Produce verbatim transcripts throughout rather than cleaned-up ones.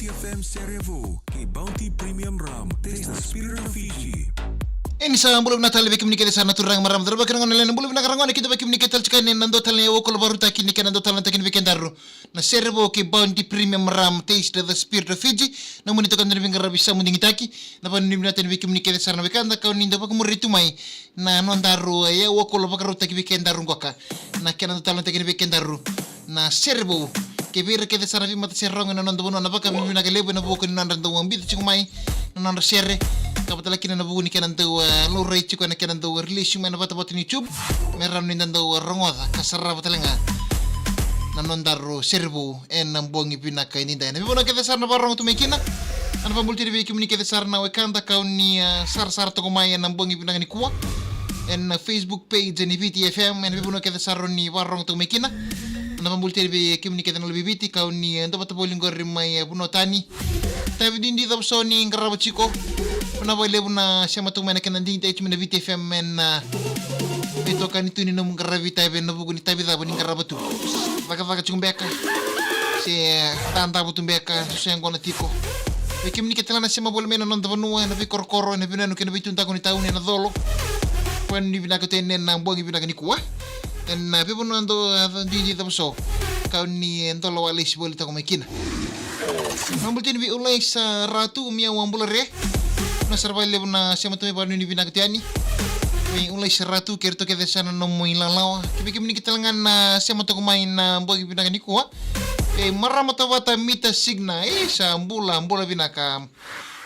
F M Sere Vou kei Bounty Premium Rum. Taste the spirit of Fiji. E ni sa bula vinaka tale vei kemuni kece sara na turaga, marama, cauravou kei na gone yalewa, na bula vinaka ragone, kidavaki kemuni kece tale tiko yani ena dua tale na yau vakavakarautaki ni kena dau talanoataki vei kedaru na Sere Vou kei Bounty Premium Rum, Taste the Spirit of Fiji. Na nomuni itokani ni veiqaravi sa mu digitaki. Na vanuinui vinaka tale vei kemuni kece sara na wekada, ka oni dau vakamuria tu mai na nodaru, e, yau vakavakarautaki vei kedaru qoka na kena dau talanoataki vei kedaru na Sere Vou. Kei vei ira kece sara na veimatasere rogo ena noda vanua, na vakavinavinaka levu ena vuku ni nodra dau biuta tiko mai na nodra sere, ka vaka tale kina ena vuku ni kena dau, e, laurai tiko ena kena dau release mai na vatavata ni YouTube, me rawa ni da dau rogoca ka sarava tale ga na nodaru Sere Vou ena bogi vinaka edaidai. Na veivanua kece sara na vakarorogo tu mai kina, au na vakabula tale vei kemuni kece sara na wekada ka oni, e, sarasara toka mai ena bogi vinaka nikua ena Facebook page ni Viti F M, ena veivanua kece sara oni vakarorogo toka mai kina. Au na vakabula tale vei kemuni kece na luvei Viti ka oni, e, dau vata voli qori mai, e, vanua tani. Tavi duidui cava so ni qarava tiko. Vinaka vakalevu na sema toka mai na kena digitaki tu mai na Viti F M ena, e, veitokani tu ni nomu qaravi tavi ena vuku ni tavi cava ni qarava tu. Cakacaka tiko beka, se dadabe tu beka, se yaqona tiko. Vei kemuni kece tale na sema voli mai na noda vanua, ena veikorokoro, ena veiyanuyanu kei na veitudaku ni tauni, ena colo. Vanuinui vinaka tu yani ena bogi vinaka nikua ena veivanua dau, e, duidui cava so ka oni, e, dau lako lesi voli toka mai kina. Au na vakabula tale vei Ulais, e, Ratu, mai Bulawayo. Vinaka sara vakalevu na sema tu mai, vanuinui vinaka tu yani vei Ulais Ratu kei iratou kece sara na nomu ilawalawa. Kei vei kemuni kece tale ga na sema toka mai na bogi vinaka nikua, e, marama Tavata Mita Signa, e, sa bula, bula vinaka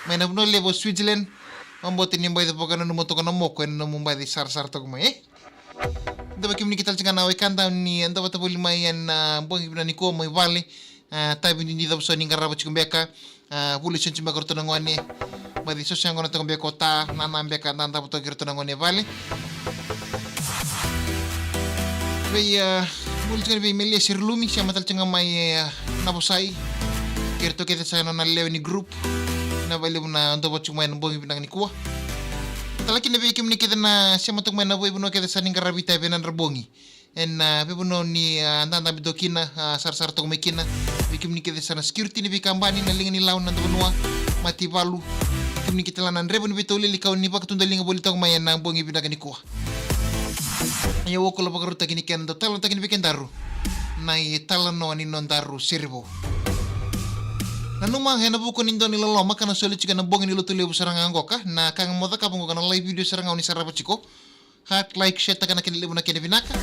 mai na vanua levu o Switzerland. Vakabauta ni baci vakananuma toka na moko ena nomu baci sarasara toka mai, e. Dua vei kemuni kece tale tiko ga na wekada oni dau vata voli mai ena, e, bogi vinaka nikua mai vale. E, tavi duidui cava so ni qarava tiko beka. E, vuli soti beka o ratou na gone. Baci soso yaqona toka beka o ta, nana beka, dadabe toka kei ratou na gone e vale. Vei, e, vuli tiko yani vei Melia Serilumi, sema tale tiko ga mai, e, Navosai, kei iratou kece sara na nona lewe ni group. Vinaka vakalevu na dau vata tiko mai ena bogi vinaka nikua. Tale kina vei kemuni kece na sema toka mai na veivanua kece sara ni qaravi tavi ena Drabogi, ena, e, veivanua oni, e, dadabe toka kina, e, sarasara toka mai kina. Vei kemuni kece sara na security ni veikabani, na liga ni lawa ni noda vanua, mataivalu. Vei kemuni kece tale na draiva ni veitaulili ka oni vakatudaliga voli toka mai ena bogi vinaka nikua. Ia, au vakavakarautaki ni kena dau talanoataki vei kedaru na italanoa ni nodaru Sere Vou. Nanuma ena vuku ni dua na iloloma ka na soli tiko ena bogi ni Lotulevu sara ga qoka, na ka ga mo cakava qoka na live video sara ga oni sarava tiko. Heart, like, share taka na kena levu na kena vinaka.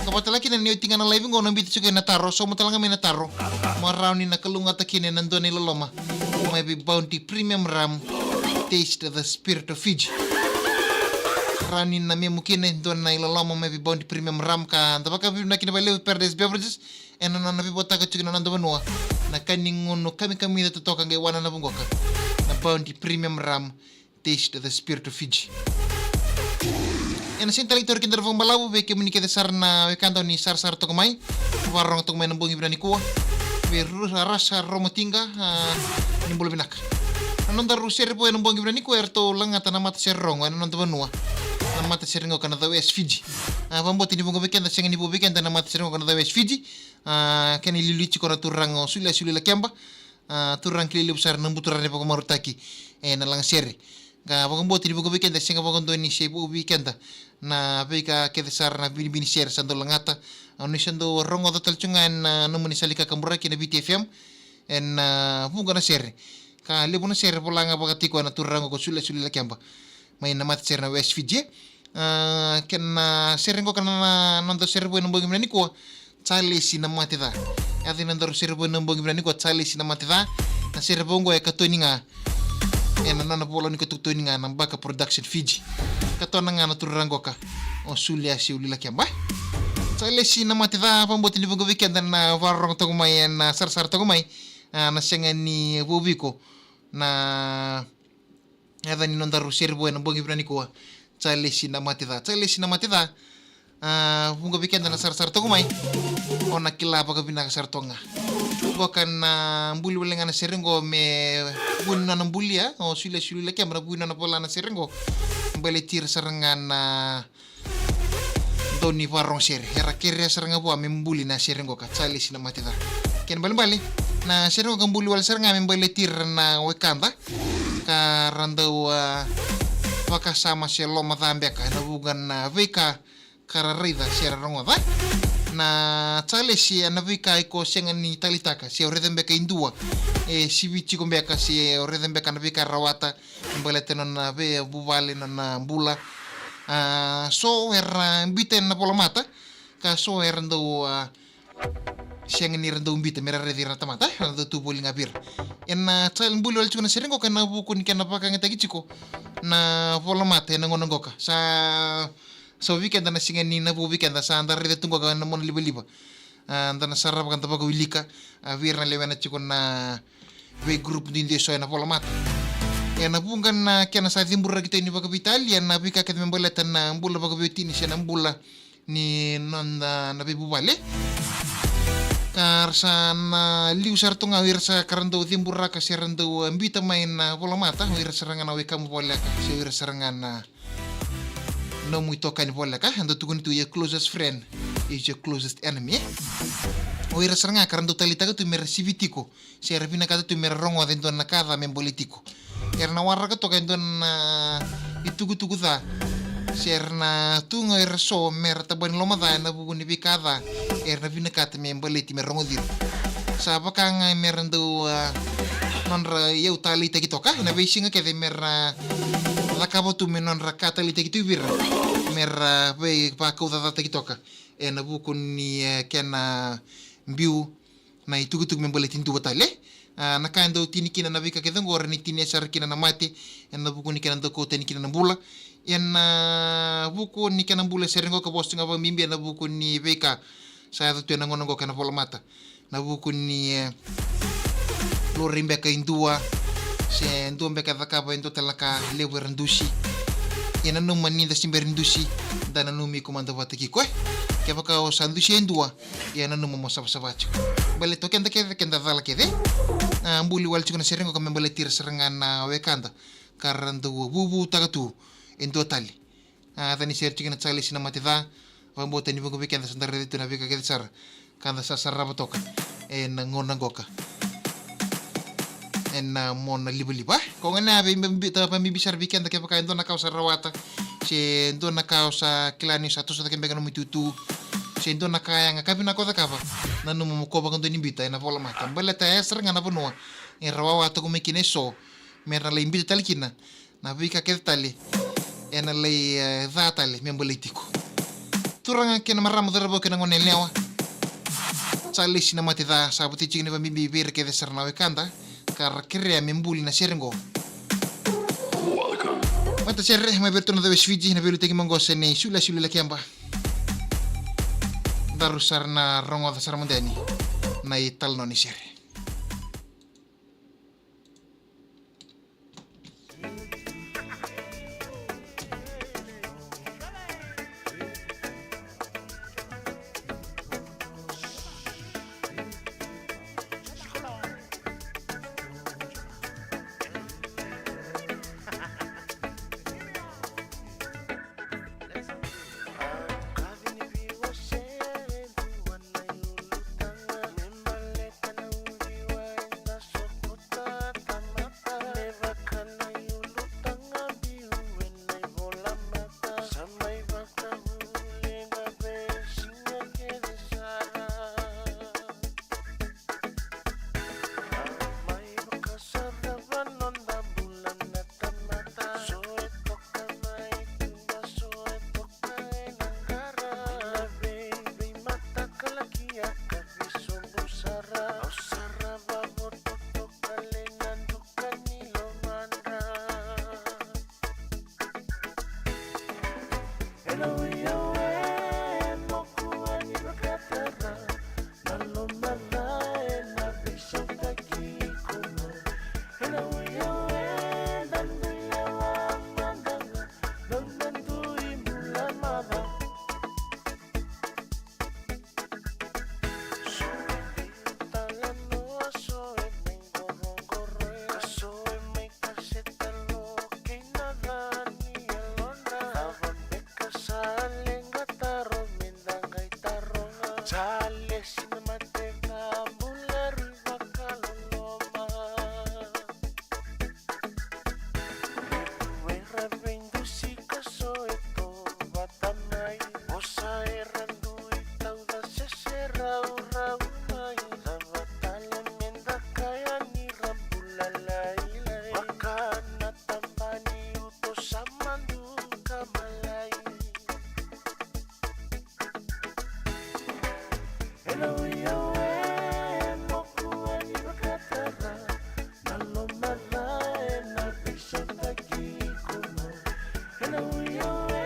Ka vaka tale kina ni oti ga na live qo na biuta tiko ena taro, sauma tale ga mai na taro, mo rawa ni na kalougata kina ena dua na iloloma mai vei Bounty Premium Rum, Taste the Spirit of Fiji. Rawa ni na memu kina e dua na iloloma mai vei Bounty Premium Rum, ka da vakavinavinaka kina vakalevu Paradise Beverages ena nona veivotaka tiko na noda vanua na ka ni gunu kamikamica totoka qai wananavu qoka, na Bounty Premium Rum, Taste the Spirit of Fiji. Ena sega tale ni tauri kedaru vakabalavu, vei kemuni kece sara na wekada oni sarasara toka mai, vakarorogo toka mai na bogi vinaka nikua. Vei Ru-, Rasa Romotiqa, a, ni bula vinaka. Na nodaru Sere Vou ena bogi vinaka nikua, eratou lagata na matasere rogo ena noda vanua, na matasere qo ka na Cau S Fiji. A, vakabauta ni vuqa vei keda sega ni vu vei keda na matasere qo ka na Cau S Fiji. A, kena iliuliu tiko na turaga o Suliasi Lulilakeba. A, turaga kilai levu sara na buturara ni vakamarautaki ena lagasere. Ka vakabauta ni vuqa vei keda sega vakadua ni se vu vei keda na veika kece sara na vinivini sere sa dau lagata. A, oni sa dau rogoca tale tu ga ena nomuni sala ni kakaburaki na Viti F M ena vuqa na sere. Ka levu na sere vola ga vakatiko ena turaga ko Suliasi Lulilakeba mai na matasere na West Fiji. A, kena sere qo ka na, na noda Sere Vou ena bogi vinaka nikua, Calesi na Mate Ca. Yaca ni nodaru Sere Vou ena bogi vinaka nikua, Calesi na Mate Ca. Na sere vou qo e katoni ga ena nona vola ni katokatoni ga na Baka Production Fiji. Katona ga na turaga qoka o Suliasi Lulilakeba. Calesi na Mate Ca, vakabauta ni vuqa vei keda na vakarorogo toka mai, ena sarasara toka mai. A, na sega ni vu vei iko na yaca ni nodaru Sere Vou ena bogi vinaka nikua, Calesi na Mate Ca. Calesi na Mate Ca. A, vuqa vei keda na sarasara toka mai, o na kila vakavinaka sara toka ga. Qo ka na buli wale ga na sere qo me vu ni nona buli, a, o Suliasi Lulilakeba, na vu ni nona vola na sere qo. Baleti ira sara ga na dau ni vakarorogo sere, era kerea sara ga vua me buli na sere qo ka Calesi na Mate Ca. Kena ibalebale, Na sere qo ka buli wale sara ga me baleti ira na wekada ka ra dau, a, vakasama se loma ca beka ena vuqa na veika ka ra raica se ra rogoca. Na Charles, e na veika iko sega ni taleitaka se o raica beka e dua e sivi tiko beka se o raica beka na veika e rawata me baleta na nona veivuvale, na nona bula. A, so era bita ena volamata ka so era dau, a, sega ni ra dau bita me ra raici ira na tamata, e, ra dau tu voli ga vei ira. Ena, a, Charles, buli wale tiko na sere qo ka na vuku ni kena vakayagataki tiko na volamata ena gauna qoka. Sa, sa vei keda na siga ni na vu vei keda sa da raica tu qoka ena mona livaliva. A, da na sarava ka da vakawilika, a, vei ira na lewena tiko na vei group duidui eso ena volamata. Ena vuqa na kena sa ciburaki tani vakaveitalia na veika kece me baleta na bula vakaveiwatini se na bula ni noda na veivuvale. Ka ra sa na liu sara tu ga o ira sa ka ra dau ciburaka se ra dau, e, bita mai na volamata, o ira sara ga na wekamu voleka se o ira sara ga na nomu itokani voleka, e dau tukuni tu your closest friend is your closest enemy. O ira sara ga ka ra dau taleitaka tu me ra sivi tiko se ra vinakata tu me ra rogoca e dua na ka ca me baleti iko. Era na waraka toka e dua na itukutuku ca se ra na tu ga o ira so me ra tabani loma ca ena vuku ni veika ca era na vinakata me baleti me rogoci ira. Sa vaka ga me ra dau, a, nodra iyau taleitaki toka ena veisiga kece me ra cakava tu me nodra ka taleitaki tu vei ira me ra veivakaucacataki toka ena vuku ni, e, kena biu na itukutuku me baleti dua tale. A, na ka e dau tini kina na veika kece qo, era na tinia sara kina na mate ena vuku ni kena dau kau tani kina na bula. Ena vuku ni kena bula sere qo ka vosa ga vakabibi ena vuku ni veika sa yaco tu ena gauna qo kei na volamata. Na vuku ni, e, laurai beka e dua se dua beka e cakava e dua tale na ka, levu era dusi. Ia nanuma ni da se bera ni dusi, da nanumi iko mada vata kei koya. Kevaka o sa dusi e dua, ia nanuma mo savasava tiko. Baleta o keda kece, keda cala kece. A, buli wale tiko na sere qo ka me baleti ira sara ga na wekada ka ra dau vuvutaka tu e dua tale. A, ca ni sere tiko na Charles na mate ca. Vakabauta ni vuqa vei keda sa da raica tu na veika kece sara ka da sa sarava toka ena gauna qoka ena mona livaliva. Ko gona vei, vei, vei, vakabibi sara vei keda kevaka e dua na ka o sa rawata se dua na ka o sa kila ni sa toso cake beka nomu itutu se dua na ka yaga ka vinaka o cakava, nanuma mo kau vakadua ni bita ena volamata. Baleta e sara ga na vanua era wawa toka mai kina eso me ra lai bita tale kina na veika kece tale ena lai, e, ca tale me baleti iko. Turaga kei na marama, cauravou kei na gone yalewa, Charles na mate ca sa voti tiko ni vakabibi vei ira kece sara na wekada ka ra kerea me buli na sere qo. Matasere mai vei iratou na Cowes Fiji, na veiliutaki maqosa nei Suliasuli Lakeba. Daru sara na rogoca sara mada yani na italanoa ni sere. Era dui tauca se se raurau mai, cava tale me da kaya ni ra bula lailai. Vaka na tabani uto sa madu ka malai. Ena uya we moku ani vakatara, na lomada ena veisautaki iko. Ena uya we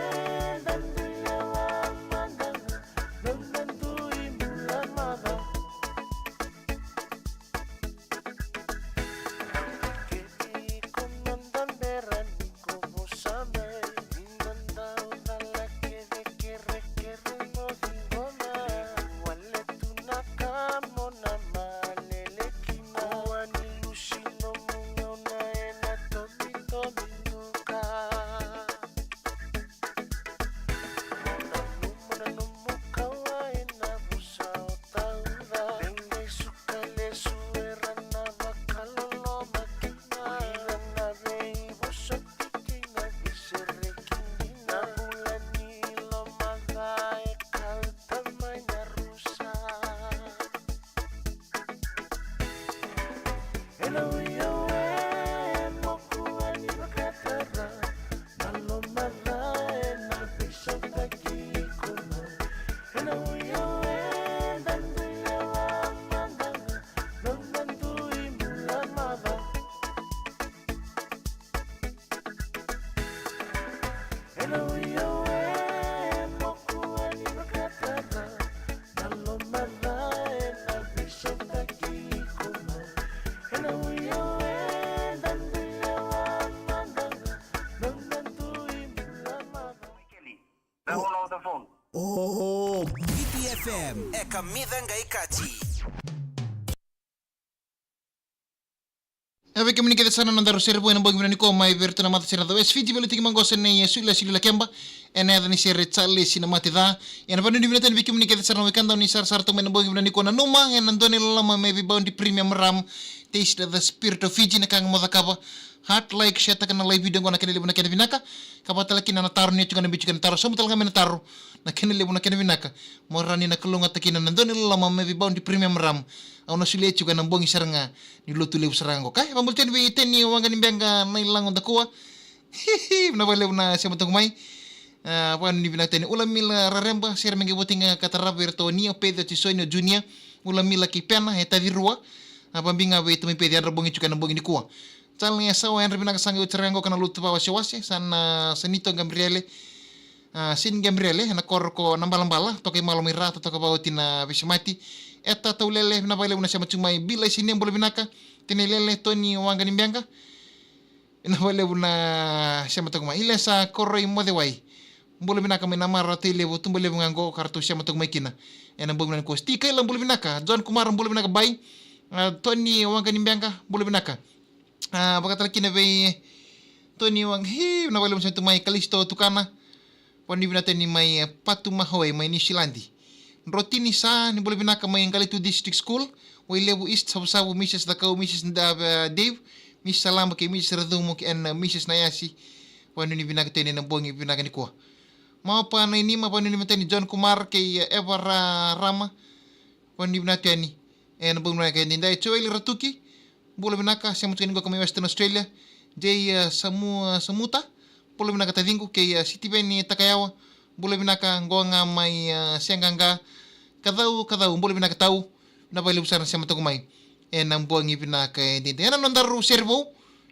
da dui yawa mada, da dui bula mada. Kei iko na dabera ni ko vosa mai, ni na dau cala kece kerekere mo ciqoma. Wale tu na ka mo na malele kina. Kua ni lusi nomu gauna ena tomitomi duka. Mo nanuma na nomu kawa ena vosa o tauca. Qai suka lesu era na vakaloloma kina. Ira na veivosoti kei na veisereki dina. Na bula ni lomaca e kauta mai na rusa. Ena uya we moku ani vakatara, na lomada ena veisautaki iko. Ena uya we da dui yawa mada, da dui bula mada. Ena uya we moku ani vakatara, na lomada ena veisautaki iko. Ena uya we da dui yawa mada, da dui bula mada. Oh, B P F M, e kamica qai kaji. E vei kemuni kece sara na nodaru sere vou ena bogi vinaka nikua mai vei iratou na matasere na West Fiji, veiliutaki maqosa nei Sulia Sulia Lakeba. Ena yaca ni sere Charles na Mate Ca. Ena vanuinui vinaka tale vei kemuni kece sara na wekada ni sarasara toka mai na bogi vinaka nikua, nanuma ena dua na iloloma mai vei Bounty Premium Rum, Taste the Spirit of Fiji, na ka ga mo cakava. Heart, like, share taka na live video qo na kena levu na kena vinaka. Ka vaka tale kina na taro ni tiko na biu tiko na taro, sauma tale ga mai na taro na kena levu na kena vinaka. Mo rawa ni na kalougata kina na dua na iloloma mai vei Bounty Premium Rum. Au na solia tiko ena bogi sara ga ni lotu levu sara ga qo. Ka e vabula tani vei Teni Waqa ni Beqa na ilago dakua. Hihi, na vakalevu na sema toka mai. A, vakanuinui vinaka tani Ulamila Rareba, sere me qai voti ga ka tarava iratou o Nia, o Pece, o Tisoni, o Junior, Ulamila kei Pena, e taci rua. A, vabiga vei tamai Pece, yadra bogi tiko ena bogi nikua. Charles Yasawa, yadra vinaka sa qai oti sara ga qo ka na lotu vakawasewase, sa na Sanito Gabriele, a, Sin Gabriele, ena koro ko Nabalabala, toka i Malo mai Ra, totoka vakaoti na veisemati. Eta Taulele, na vakalevu na sema tu mai, Bila Isine, bula vinaka, Tene Lele, Toni Waqa ni Beqa, na vakalevu na sema toka mai. Ilesa Koroi Mocewai, bula vinaka mai Namara, Tailevu, tuba levu ga qo ka ratou sema toka mai kina. Ena bogi vinaka nikua. Sti Kaila, bula vinaka, John Kumara, bula vinaka, Bai, a, Toni Waqa ni Beqa, bula vinaka. A, vaka tale kina vei Toni Wang, hi, na vakalevu na sema tu mai, Kalisto Tukana. Vakanuinui vinaka tani mai, e, Patu Mahoi mai Niusiladi. Drotini Sa, ni bula vinaka mai Qalitu District School, Wailevu East, Savusavu, Mrs Cakau, Mrs Da-, e, Dave, Mrs Salama kei Mrs Racumu kei, and, e, Mrs Nayasi. Vakanuinui vinaka tani ena bogi vinaka nikua. Maopa Nainima, vakanuinui vinaka tani John Kumar kei, e, Eva Ra-, Rama. Vakanuinui vinaka tani ena bogi vinaka edaidai. Joeli Ratuki, bula vinaka, sema tiko ni qo ka mai Western Australia. Jei, e, Samu-, e, Samuta, bula vinaka taciqu, kei, e, Sitiveni Takayawa, bula vinaka, qo ga mai, e, Seqaqa. Kacau, Kacau, bula vinaka tau, na vakalevu sara na sema toka mai ena bogi vinaka edaidai. Ena nodaru sere vou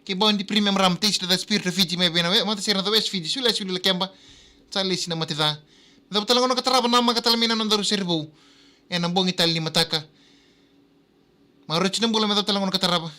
kei Bounty Premium Rum, Taste the Spirit of Fiji, mai vei na we-, matasere na West Fiji, Sulia Sulia Lakeba, Charles na Mate Ca. Cava tale gona ka tarava, namaka tale mai na nodaru sere vou ena bogi tale ni mataka. Maroroi tiko na bula, me cava tale gona ka tarava.